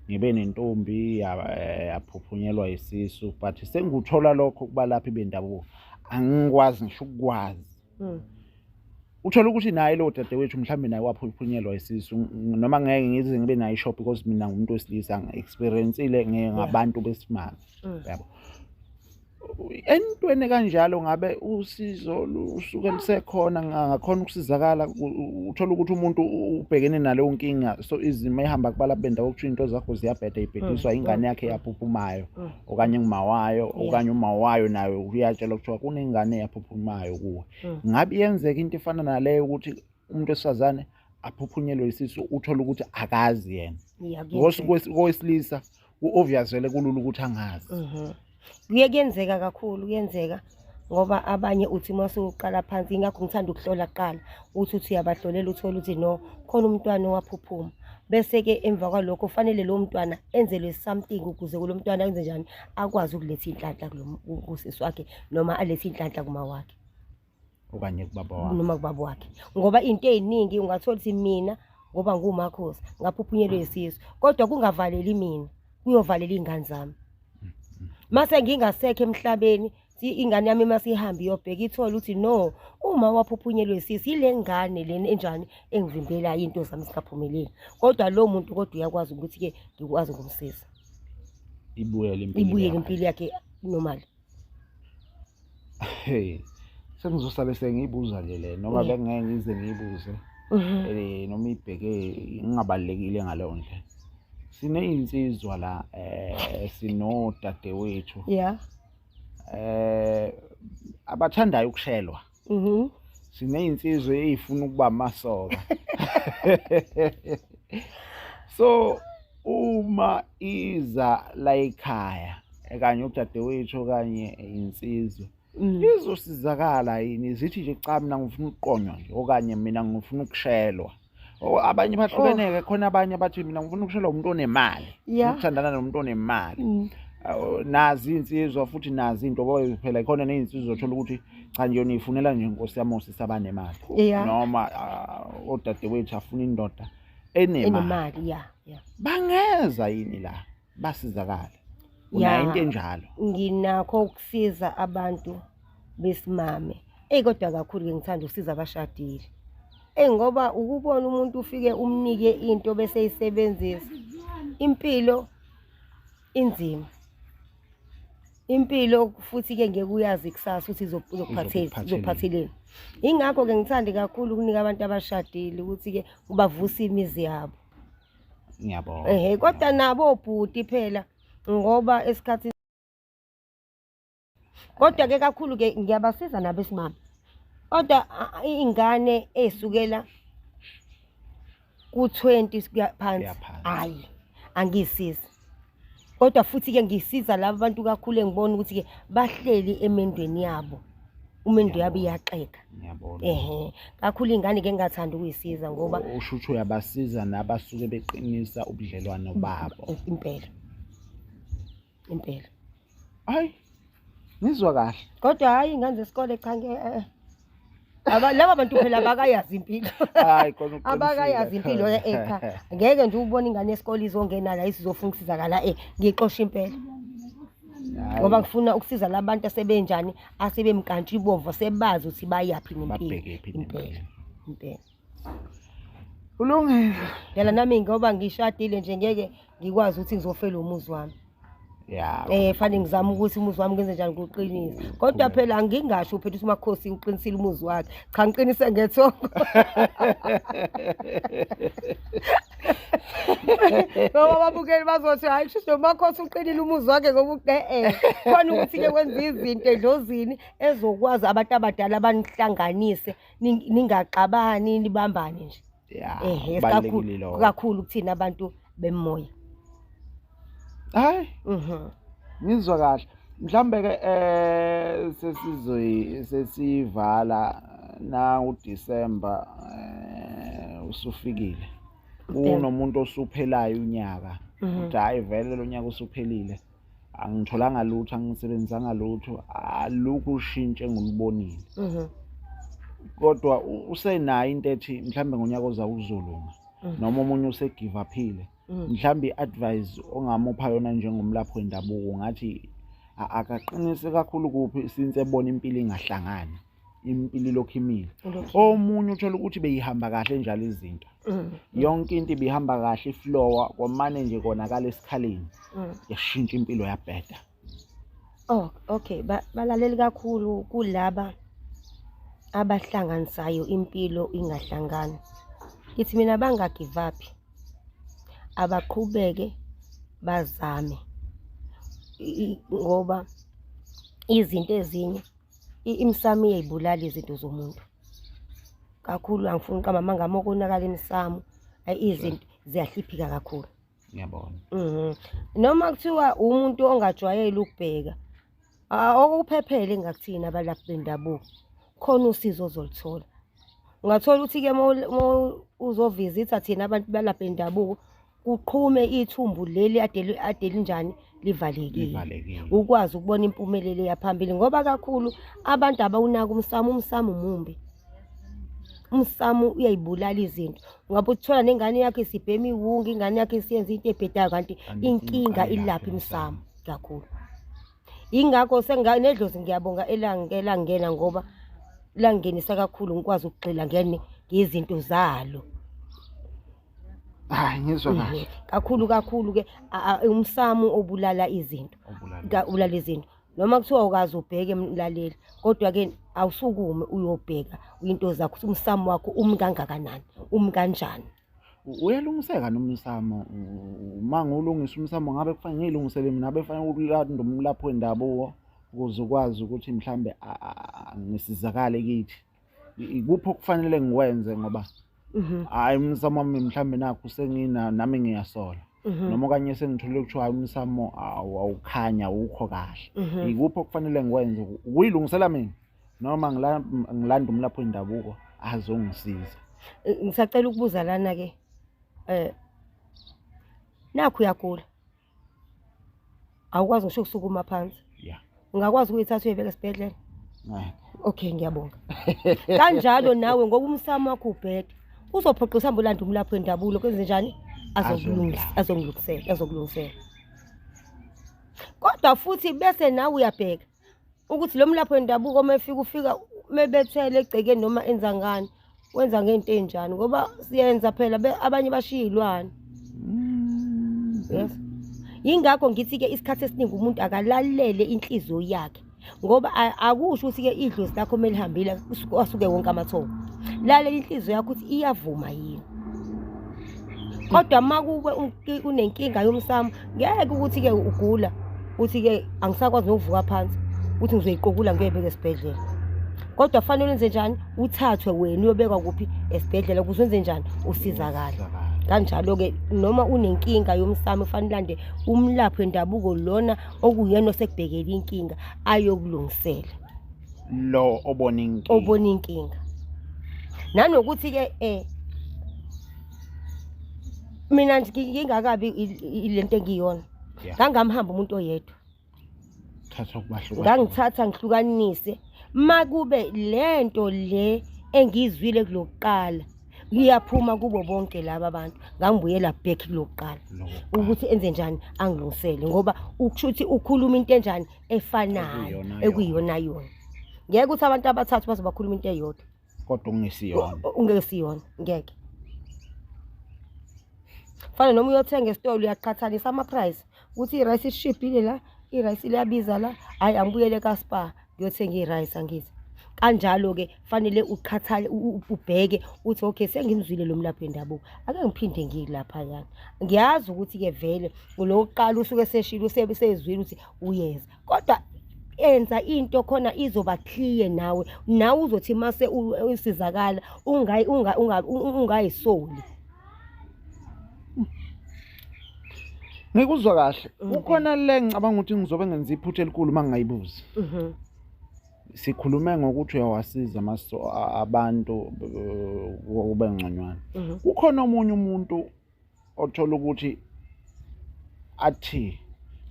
ngibe nentombi yaphuphunyelwa isisu, but sengikuthola lokho kubalaphi bendabuko, angikwazi ngisho ukukwazi. Uthola ukuthi naye lo dadewethu mhlawumbe naye waphuphunyelwa isisu, noma ngeke ngize ngibe nayo i-shop because mina ngumuntu wesilisa, ngi-experience-ile ngabantu besimame. Yabo, entweni kanjalo ngabe usizo lusuke lusekhona, ngakhona ukusizakala? Uthola ukuthi umuntu ubhekene naleyo nkinga, so izimo ehamba kubalaphi bendawo kuthiwa into zakho ziyabheda, ibhediswa ingane yakhe eyaphuphumayo, okanye nguma wayo, okanye uma wayo naye uyatshelwa kuthiwa kunengane eyaphuphumayo kuwe. Ngabe iyenzeka into efana naleyo ukuthi umuntu wesifazane aphuphunyelwe isisu, uthole ukuthi akazi yena? Yeah, Because kuyenzeka. kowesilisa ku-obvious vele, kulula ukuthi angazi. Kuye kuyenzeka kakhulu, kuyenzeka, ngoba abanye uthi uma usuqala phansi, ingakho ngithanda ukuhlola kuqala, uthi uyabahlolela, uthole ukuthi no, khona umntwana owaphuphuma, bese-ke emva kwalokho kufanele lowo mntwana enzelwe something ukuze kulo mntwana enze njani, akwazi ukuletha inhlanhla kusisi wakhe, noma alethe inhlanhla kuma wakhe. Okanye kubaba wakhe. Noma kubaba wakhe, ngoba into ey'ningi ungathola ukuthi mina ngoba ngumakhosi ngaphuphunyelwe isisu, kodwa kungavaleli mina, kuyovalela iy'ngane zami mase ngingasekho emhlabeni. Ingane yami masihambe iyobheka, ithole ukuthi no, uma waphuphunyelwe isisu, ile ngane lena enjani engivimbelayo into zami zingaphumeleli. Kodwa lo muntu kodwa uyakwazi ukuthi-ke ngikwazi ukumsiza. Ibuyele impilo ibuyele yakhe. Impilo yakhe normal. Hey, sengizosale sengiyibuza nje le noma bengeke ngize ngiyibuze, noma ibheke ingabalulekile ngaleyo ndlela. Sineyinsizwa la, sinodadewethu abathandayo ukushelwa. Sineyinsizwa eyifuna ukuba amasoka, so uma iza la ekhaya kanye udadewethu okanye insizwa, izosizakala yini? Zithi nje cha, mina ngifuna ukuqonywa nje, okanye mina ngifuna ukushelwa. Abanye bahlukeneke khona, abanye bathi mina ngifuna ukushelwa umuntu onemali, ukuthandana nomuntu onemali. Nazi iy'nsizwa futhi, nazi iy'nto phela, ikhona ney'nsizwa othola ukuthi cha nje niyifunela nje inkosi yami osisi abanemali, noma odadewethu afuna indoda enemali. Enemali, ya. Bangeza yini la basizakale? Unayo into enjalo? Nginakho ukusiza abantu besimame, eyi, kodwa kakhulu-ke ngithanda ukusiza abashadile. Eyi, ngoba ukubona umuntu ufike umnike into bese eyisebenzisa, impilo inzima, impilo futhi-ke ngeke uyazi kusasa ukuthi izokuphathela. Izokuphatheleni. Izokuphatheleni. Ingakho-ke ngithande kakhulu ukunika abantu abashadile ukuthi-ke ubavuse imizi yabo. Ngiyabonga. Ehe, kodwa nabo obhuti phela ngoba esikhathini kodwa ke kakhulu ke ngiyabasiza nabesimame. Kodwa ingane esukela ku-20 kuya phansi Kuya phansi. hayi angiyisizi. Kodwa futhi ke ngisiza laba bantu kakhulu engibona ukuthi ke bahleli emendweni yabo. Umendo yabo iyaxega. Ngiyabona. Ehe, kakhulu ingane ke ngingathanda ukuyisiza ngoba Usho ukuthi uyabasiza nabasuke beqinisa ubudlelwano babo. Impela. Impela. Hayi. Ngizwa kahle. Kodwa hayi ingane zesikole cha nge eh. Aba laba bantu phela abakayazi impilo. Hayi khona uqinisile. Abakayazi impilo eh cha. Ngeke nje ubone ingane yesikole izongena la isizofuna ukusizakala eh ngixosha impela. Hayi, Ngoba ngifuna ukusiza labantu asebenjani asebemkantshibomvu sebazi ukuthi bayaphi nempilo. Babhekephi Impela. nempilo. Impela. Kulungile. Phela nami ngoba ngishadile nje ngeke ngikwazi ukuthi ngizofela umuzi wami. Ya. Fanele ngizame ukuthi umuzi wami ngenze njani kuqinise. Kodwa phela angingasho phela ukuthi umakhosi uqinisile umuzi wakhe. Cha ngiqinise ngethongo. Ngoba ababukeli bazothi hayi kusho nomakhosi uqinile umuzi wakhe ngoba eh khona ukuthi ke wenza izinto edlozini ezokwazi abantu abadala banihlanganise ningaxabani nibambane nje. Ya. Ehe, kubalulekile kakhulu lokho. kakhulu kuthina abantu bemoya. Hayi. Mhm. Ngizwa kahle. Mhlambe ke sesivala na uDecember usufikile. Kunomuntu osuphelayo unyaka. Uthi hayi vele lo nyaka usuphelile. Angitholanga lutho, angisebenzanga lutho, alukho ushintshe engilubonile. Kodwa usenayo into ethi mhlambe ngonyaka ozayo kuzolunga. Noma omunye usegive uphile. Mhlambe i-advice ongamupha yona njengomlaphi wendabuko ngathi akaqinise kakhulu kuphi since ebona impilo ingahlangani, impilo ilokhu imile. Omunye uthola ukuthi beyihamba kahle njalo izinto. Yonke into ibihamba kahle iflowa kwamane nje konakala esikhaleni. Yashintsha impilo yabheda. Oh, okay. Balaleli kakhulu kulaba abahlanganisayo impilo ingahlangani. Ngithi mina bangagive up. Abaqhubeke bazame. Ngoba izinto ezinye imisamo iyayibulala izinto zomuntu. Kakhulu angifuni ukuqamba amanga uma konakala imisamo, ayi izinto ziyahliphika kakhulu. Ngiyabona. Noma kuthiwa umuntu ongajwayele ukubheka, okuphephele engakuthina abalaphi bendabuko, khona usizo ozoluthola. Ungathola ukuthi-ke uma uzovizitha thina abantu balaphi bendabuko, kuqhume ithumbu leli ade linjani livalekile. Livalekile. Ukwazi ukubona impumelelo yaphambili ngoba kakhulu abantu abawunaka umsamo, umsamo mumbi. Umsamo uyayibulala izinto. Ungabe uthola nengane yakho isibhema iwunga, ingane yakho isiyenza into ebhedayo kanti Kanti inkinga inkinga ilapha ilapha imsamo emsamo. kakhulu. Yingakho nedlozi ngiyabonga elangena ngoba langenisa kakhulu ngikwazi ukugxila ngene ngezinto zalo. Hayi ngizwa kahle. Kakhulu kakhulu ke umsamo obulala izinto. Obulala. Ubulala izinto. Noma kuthiwa ukaze ubheke emlaleli, kodwa ke awusukume uyobheka into zakho ukuthi umsamo wakho umi kangakanani, umi kanjani. Uyalungiseka nomsamo, uma ngiwulungisa umsamo ngabe kufanele ngilungisele mina, ngabe kufanele ulande umlaphi wendabuko ukuze ukwazi ukuthi mhlambe ngisizakale kithi. Ikuphi okufanele ngikwenze ngoba hayi umsamo wami mhlambe nakho sengina nami ngiyasola. Noma okanye sengitholile kuthiwa hayi umsamo awukhanya awukho kahle. Ikuphi okufanele ngikwenze ukuyilungisela mina noma ngilanda umlaphi wendabuko azongisiza? Ngisacela ukubuza lana ke, nakhu uyagula, awukwazi ngisho ukusukuma phansi. Ungakwazi ukuyithatha uyibeke esibhedlela? Ngeke. Okay, ngiyabonga. Kanjalo nawe ngoba umsamo wakho ubhede, uzophoqa uhambe ulande umlaphi wendabuko kwenze njani? Azongilungisa. Azokulungisela. Kodwa futhi bese nawe uyabheka ukuthi lo mlaphi wendabuko uma efika ufika mebethele egcekeni noma enza ngani, wenza ngento enjani, ngoba siyenza phela abanye bashiya iy'lwane. Yes. Yingakho ngithi ke isikhathi esiningi umuntu akalalele inhliziyo yakhe, ngoba akusho ukuthi ke idlozi lakho uma lihambile asuke wonke amathongo. Lalela inhliziyo yakho ukuthi iyavuma yini. Kodwa uma kube unenkinga yomsamo, ngeke ukuthi-ke ugula uthi-ke angisakwazi nokuvuka phansi, uthi ngizoyiqokula ngiyoyibeka esibhedlela. Kodwa fanele wenze njani? Uthathwe wena uyobekwa kuphi? Esibhedlela, ukuze wenze njani? Usizakale. Kanjalo-ke noma unenkinga yomsamo, ufanele ulande umlaphi wendabuko lona okuyena osekubhekele inkinga ayokulungisela. Lo obona inkinga. Obona inkinga. Nanokuthi-ke mina nje ngingakabi lento engiyona. Ngangamhamba umuntu oyedwa. Thatha ukubahlukanisa. Ngangithatha ngihlukanise. Makube lento le engiyizwile kulokuqala iyaphuma kubo bonke laba bantu, ngangibuyela back kulokuqala ukuthi enze njani angilungisele, ngoba ukusho ukuthi ukhuluma into enjani efanayo ekuyiyona yona. Ngeke ukuthi abantu abathathu baze bakhuluma into eyodwa kodwa ungesiyona. Ungesiyona, ngeke. Fana noma uyothenga esitolo uyaqhathanisa ama-price ukuthi i-rice ishibhile la, i-rice liyabiza la, hhayi angibuyele ka-Spar ngiyothenga i-rice, angithi. Kanjalo-ke fanele uqhathale ubheke uthi okay, sengimzwile lo mlaphi wendabuko, ake ngiphinde ngilaphayana. Ngiyazi ukuthi-ke vele lokuqala usuke seshilo usezwile ukuthi uyeza, kodwa enza into khona izoba clear nawe, nawe uzothi mase usizakala ungayisoli. Ngikuzwa kahle. Kukhona le ngicabanga ukuthi ngizobe ngenza iphutha elikhulu uma ngingayibuzi. Sikhulume ngokuthi uyawasiza abantu kube ngconywana. Kukhona omunye umuntu othola ukuthi athi,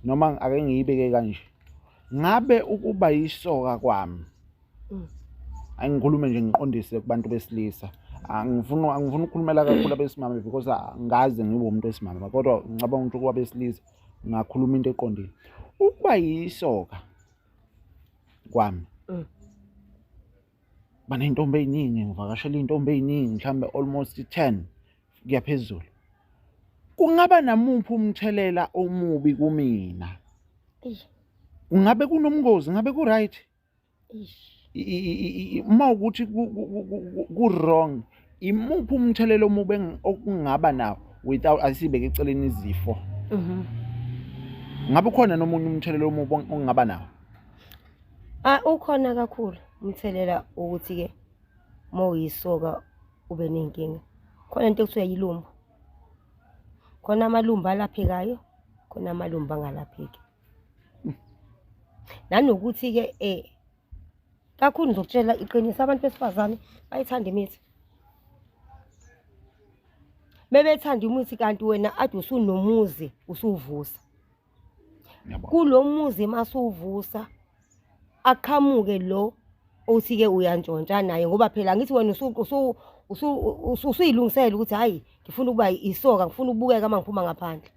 noma ake ngiyibeke kanje, ngabe ukuba yisoka kwami, angikhulume nje ngiqondise kubantu besilisa, angifuni ukukhulumela kakhulu abesimame because angaze ngibe umuntu wesimame, kodwa ngicabanga ukuthi ukuba besilisa ngakhuluma into eqondile. Ukuba yisoka kwami, baney'ntombi ey'ningi, ngivakashela iy'ntombi ey'ningi, mhlawumbe almost 10 kuya phezulu, kungaba namuphi umthelela omubi kumina? Kungabe kunomngozi? Ngabe ku-right? Uma ukuthi ku-wrong, imuphi umthelela omubi okungaba nawo without asibeke eceleni izifo? Ngabe ukhona nomunye umthelela omubi ongaba nawo? Ukhona kakhulu umthelela ukuthi-ke uma uyisoka ube ney'nkinga. Khona into ekuthiwa yilumbo. Khona amalumbo alaphekayo, khona amalumbo angalapheki. Nanokuthi-ke kakhulu ngizokutshela iqiniso, abantu besifazane bayithanda imithi. Bebethanda imithi kanti wena ade usunomuzi usuvusa. Kulo muzi masuvusa aqhamuke lo othi-ke uyantshontsha naye, ngoba phela ngithi wena usuyilungisela ukuthi hhayi ngifuna ukuba isoka, ngifuna ukubukeka uma ngiphuma ngaphandle.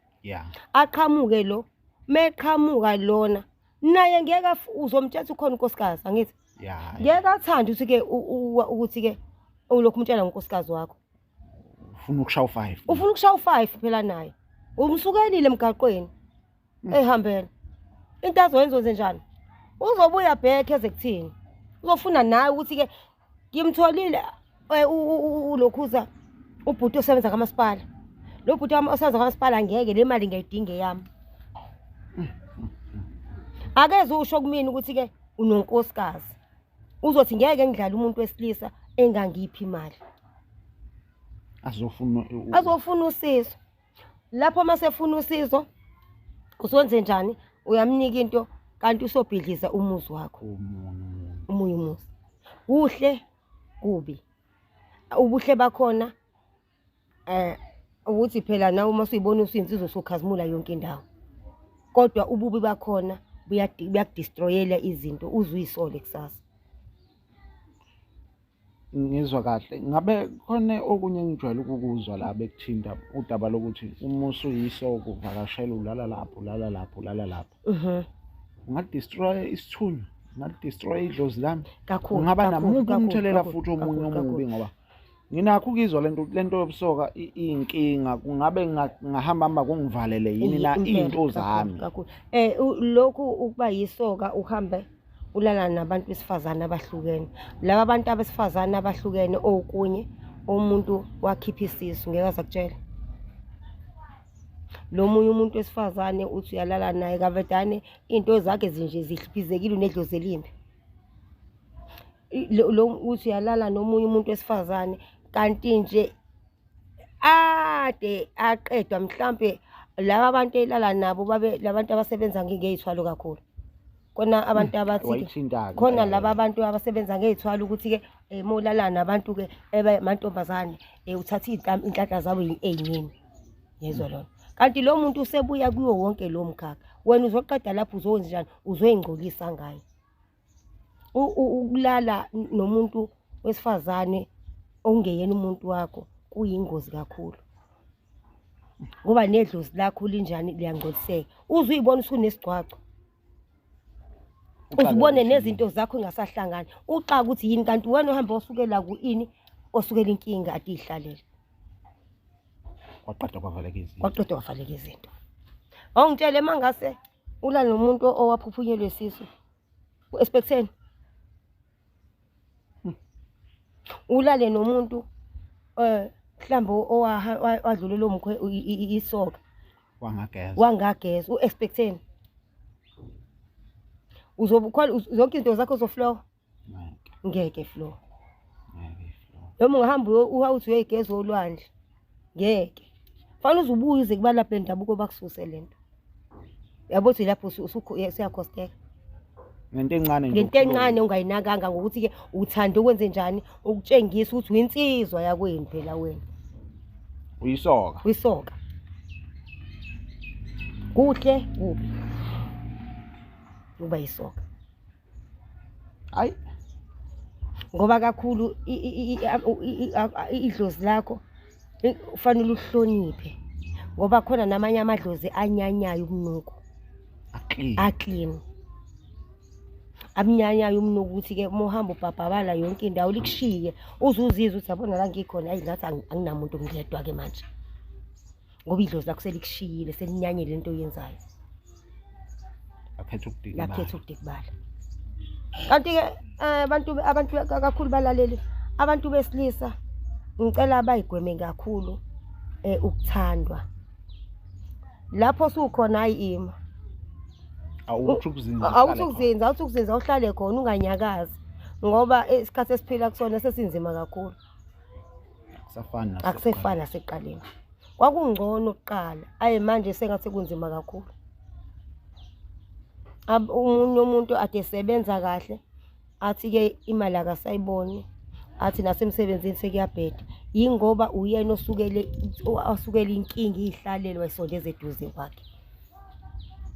Aqhamuke lo, meqhamuka lona naye ngeke uzomtshela ukhona unkosikazi, angithi? Ngeke athande ukuthi-ke ukuthi-ke ulokhu umtshela ngonkosikazi wakho. Ufuna ukushaya u5. Ufuna ukushaya u5 phela naye. Umsukelile emgaqweni. Ehambela. Into azoyenza wenze njani? Uzobuya back eze kuthini? Uzofuna nawe ukuthi ke ngimtholile ulokhuza ubhuti osebenza kamasipala. Lo bhuti osebenza kamasipala ngeke le mali ngiyayidinga eyami. Akeze usho kumina ukuthi ke unonkosikazi. Uzothi ngeke ngidlale umuntu wesilisa engangiphi imali. Azofuna usizo. Lapho masefuna usizo usenze njani? Uyamnika into kanti usobhidliza umuzi wakho. Omunye umuzi. Kuhle kubi. Ubuhle bakhona ukuthi phela nawe uma usuyibona usuyinsizwa usukhazimula yonke indawo. Kodwa ububi bakhona buyakudestroyela izinto uzuyisole kusasa. Ngizwa kahle. Ngabe khona okunye engijwayele ukukuzwa la bekuthinta udaba lokuthi uma usuyisoka uvakashela ulala lapho, ulala lapho, ulala lapho. Ungadestroy isithunywa, ungadestroy idlozi lami. Kakhulu. Ungaba namuphi umthelela futhi omunye omubi, ngoba nginakho ukuzwa lento yobusoka iyinkinga, kungabe ngahamba hamba kungivalele yini na izinto zami. Kakhulu. Lokhu ukuba yisoka uhambe ulala nabantu besifazane abahlukene. Laba abantu abesifazane abahlukene okunye umuntu wakhipha isisu ngeke aze akutshele. Lo munye umuntu wesifazane uthi uyalala naye kavedane iy'nto zakhe zinje zihliphizekile unedlozi elimbi. Lo uthi uyalala nomunye umuntu wesifazane kanti nje ade aqedwa mhlampe laba bantu elala nabo babe labantu abasebenza ngey'thwalo kakhulu. Kona abantu abathi Wayithinta-ke khona impela. laba bantu abasebenza ngey'thwalo ukuthi-ke um uma ulala nabantu-ke amantombazane um uthatha iy'nhlanhla zabo ey'ningi. Yezwa lona. Kanti lo muntu usebuya kuwo wonke lo mkhakha. Wena uzoqeda lapho uzokwenza njani? Uzoyingcolisa ngaye. Ukulala nomuntu wesifazane ongeyena umuntu wakho kuyingozi kakhulu. Ngoba nedlozi lakho linjani liyangcoliseka. Uze uyibone usunesigcwagcwa. Uzibone nezinto zakho engasahlangani. Uxaka ukuthi yini kanti wena ohamba osukela ku-ini osukela inkinga ade ihlalela. Kwaqeda kwavaleka izinto. Kwaqeda kwavaleka izinto. Awungitshele uma ngase ulale nomuntu owaphuphunyelwe isisu. U-expecteni? Ulale nomuntu mhlawumbe owadlulelwa umkhwe isoka. Wangageza. Wangageza, u-expecteni? Uzobukhona zonke izinto zakho zoflow? Ngeke. Ngeke flow. Ngeke flow. Noma ungahamba uthi uyoyigeza olwandle. Ngeke. Fanele uze ubuye uze kubalaphi bendabuko bakususe lento. Yabo uthi lapho usuyakhosteka. Ngento encane nje. Ngento encane ungayinakanga ngokuthi ke uthanda ukwenze njani ukutshengisa ukuthi uyinsizwa yakwenu phela wena. Uyisoka. Uyisoka. Kuhle kubi. Uba yisoka. Hayi. Ngoba kakhulu idlozi lakho ufanele uhloniphe ngoba khona namanye amadlozi anyanyayo umnuko. Aclean. Aclean. Amnyanyayo umnuko ukuthi ke uma uhamba ubhabhabala yonke indawo likushiye uze uzizwe ukuthi yabona la ngikhona ayi ngathi anginamuntu ngedwa ke manje. Ngoba idlozi lakho selikushiyile selinyanyile lento oyenzayo. Akhetha ukudikibala. Lakhetha ukudikibala. Kanti ke abantu kakhulu balaleli abantu besilisa ngicela bayigweme kakhulu ukuthandwa. Lapho sukhona hayi ima. Awuthi ukuzinza. Awuthi ukuzinza, awuthi ukuzinza uhlale khona unganyakazi ngoba isikhathi esiphila kusona sesinzima kakhulu. Akusafani nasekuqaleni. Akusefani nasekuqaleni. Kwakungcono kuqala, ayi manje sengathi kunzima kakhulu. Omunye umuntu ade esebenza kahle athi-ke imali akasayiboni, athi nasemsebenzini sekuyabheda. Yingoba uyena osukele osukele inkinga iy'hlalele wayisondeza eduze kwakhe.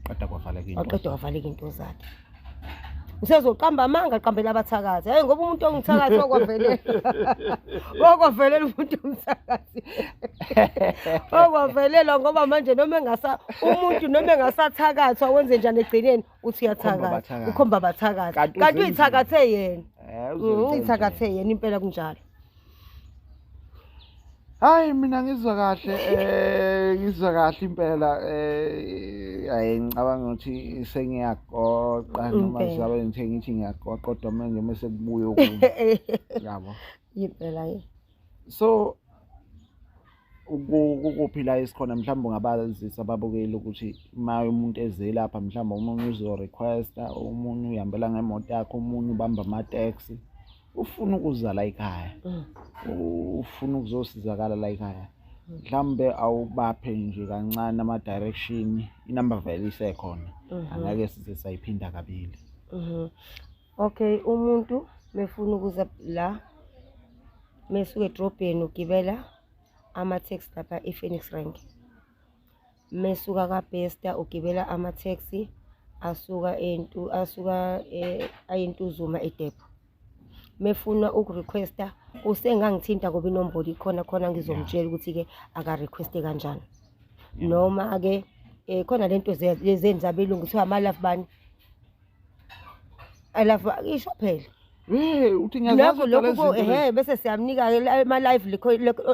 Qeda kwavaleka into. Waqeda wavaleka into zakhe. Usezoqamba amanga aqambela abathakathi. Hayi ngoba umuntu ongumthakathi wakwavelela. Wakwavelela umuntu omthakathi. Wakwavelela ngoba manje noma engasa umuntu noma engasathakathwa wenze njani egcineni uthi uyathakatha. Ukhomba abathakathi. Kanti uyithakathe yena. Uyithakathe yena impela kunjalo. Hayi mina ngizwa kahle ngizwa kahle impela hayi ngicabanga ukuthi sengiyagoqa noma sizabe ngithe ngithi ngiyagoqa kodwa manje mase kubuye okunye yabo impela ye so kukuphi la esikhona mhlawumbe ungabazisa ababukeli ukuthi uma umuntu eze lapha mhlawumbe omunye uzo-requesta omunye uyihambela ngemoto yakhe omunye ubamba amateksi ufuna ukuza la ekhaya ufuna ukuzosizakala la ekhaya mhlawumbe awubaphe nje kancane ama-direction inamba vele isekhona angeke size sayiphinda kabili. Okay, umuntu mefuna ukuza la mesuka edrobheni ugibela ama-taxi lapha e-Phoenix Rank. Mesuka kaBester ugibela ama-taxi asuka asuka ayeNtuzuma eDepot. Mefuna ukurequesta usengangithinta ngoba inombolo ikhona khona ngizomtshela ukuthi-ke akarequeste kanjani. Noma-ke khona lento lezi zabelungu kuthiwa ama-love bani. I love isho phela. Hey, uthi ngiyazazi Lokho lokho ehe bese siyamnika ke ama live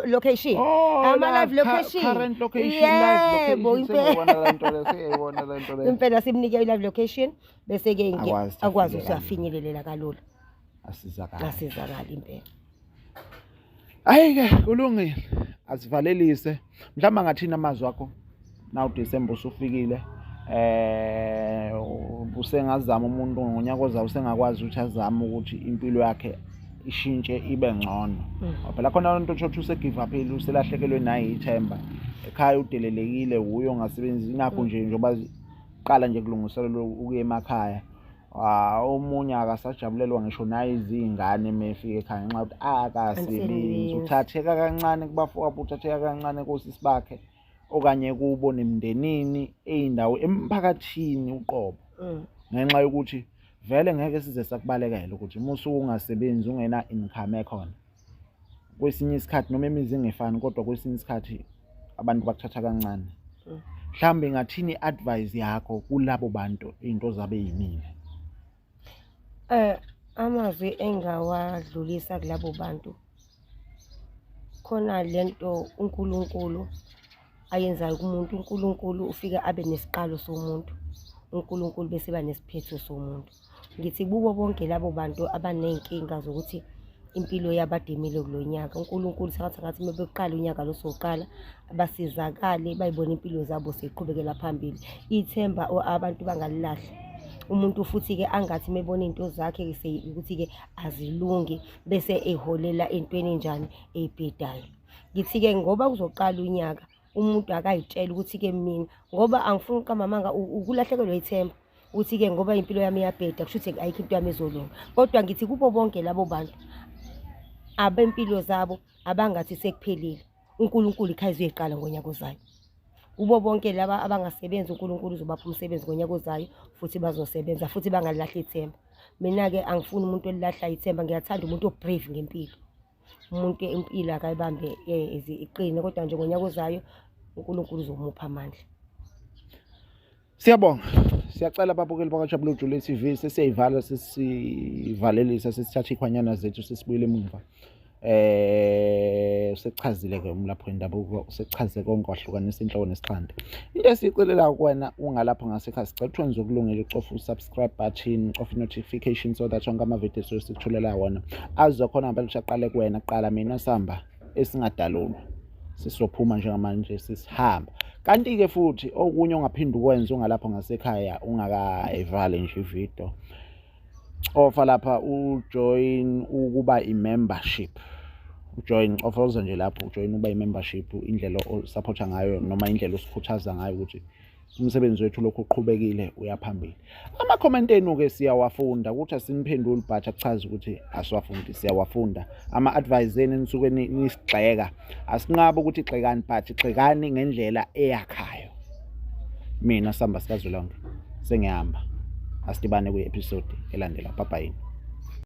location. Ama live location. Current location, live location. Sengiyibona le nto le, sengiyibona le nto le. Impela simnike i live location bese ke akwazi ukuthi afinyelelela kalula. Asizakala. Asizakala impela. Hayi ke kulungile. Asivalelise. Mhlawumbe angathini amazwi akho Now December usufikile, usengazama umuntu ngonyaka ozayo, usengakwazi ukuthi azame ukuthi impilo yakhe ishintshe ibe ngcono. Phela khona lento uthi use-give up-ile, uselahlekelwe naye ithemba ekhaya, udelelekile, wuye ongasebenzi, ingakho nje njengoba qala nje kulungiselelwa ukuya emakhaya. Omunye akasajabulelwa ngisho naye izingane uma efika ekhaya ngenxa yokuthi akasebenzi. Angisebenzi. Uthatheka kancane kubafowabo, uthatheka kancane kosisi bakhe okanye kubo nemndenini, ey'ndawo emphakathini uqobo, ngenxa yokuthi vele ngeke size sakubalekela ukuthi uma usuke ungasebenzi, ungena income ekhona. Kwesinye isikhathi noma imizi ingefani, kodwa kwesinye isikhathi abantu bakuthatha kancane. Mhlawumbe ingathini i-advice yakho kulabo bantu iy'nto zabe yimile? Amazwi engawadlulisa kulabo bantu, khona lento uNkulunkulu ayenzayo kumuntu. uNkulunkulu ufike abe nesiqalo somuntu, uNkulunkulu bese eba nesiphetho somuntu. Ngithi kubo bonke labo bantu abaney'nkinga zokuthi impilo yabo adimile kulo nyaka, uNkulunkulu sengathi ngathi uma beqala unyaka lo soqala basizakale, bayibone impilo zabo seyiqhubekela phambili. Ithemba abantu bangalilahli. Umuntu futhi-ke angathi uma ebona iy'nto zakhe ukuthi-ke azilungi bese eholela entweni enjani ey'bhedayo. Ngithi-ke ngoba kuzoqala unyaka, umuntu akayitshele ukuthi-ke mina, ngoba angifuni ukuqamba amanga, ukulahlekelwa ithemba ukuthi-ke ngoba impilo yami iyabheda, kusho ukuthi ayikho into yami ezolunga. Kodwa ngithi kubo bonke labo bantu abempilo zabo abangathi sekuphelile, uNkulunkulu ikhaya izoyiqala ngonyaka ozayo. Kubo bonke laba abangasebenzi, uNkulunkulu uzobapha umsebenzi ngonyaka ozayo, futhi bazosebenza, futhi bangalilahli ithemba. Mina-ke angifuni umuntu olilahla ithemba, ngiyathanda umuntu o-brave ngempilo. Umuntu impilo akayibambe iqine, kodwa nje ngonyaka ozayo uNkulunkulu uzomupha amandla. Siyabonga. Siyacela ababukeli bakaJabula Jule TV, sesiyayivala, sesivalelisa, sesithatha ikhwanyana zethu, sesibuyele emuva. Usechazile ke umlaphi wendabuko, usechaze konke, wahlukanisa inhloko nesixhande. Into esiyicelela kuwena ungalapho ngasekhaya, sicela ukuthi wenze okulungile, ucofe u-subscribe button, ucofe i-notification so that wonke amavidiyo esuke sikuthulela wona azokhona ngempela ukuthi aqale kuwena kuqala. Mina samba esingadalulwa sisophuma njengamanje, sisihamba. Kanti-ke futhi okunye ongaphinde ukwenze ungalapho ngasekhaya ungakayivali nje ividiyo, cofa lapha ujoin ukuba i-membership, ujoin, cofa uze nje lapho ujoin ukuba i-membership, indlela osupporta ngayo noma indlela osikhuthaza ngayo ukuthi umsebenzi wethu lokhu uqhubekile uya phambili. Ama-comment enu-ke siyawafunda, ukuthi asiniphenduli but akuchazi ukuthi asiwafundi, siyawafunda. Ama-advice enu enisuke nisigxeka, asinqabi ukuthi gxekani, but gxekani ngendlela eyakhayo. Mina samba sikazwelonke sengihamba, asidibane kwi-episode elandela. Bye bye.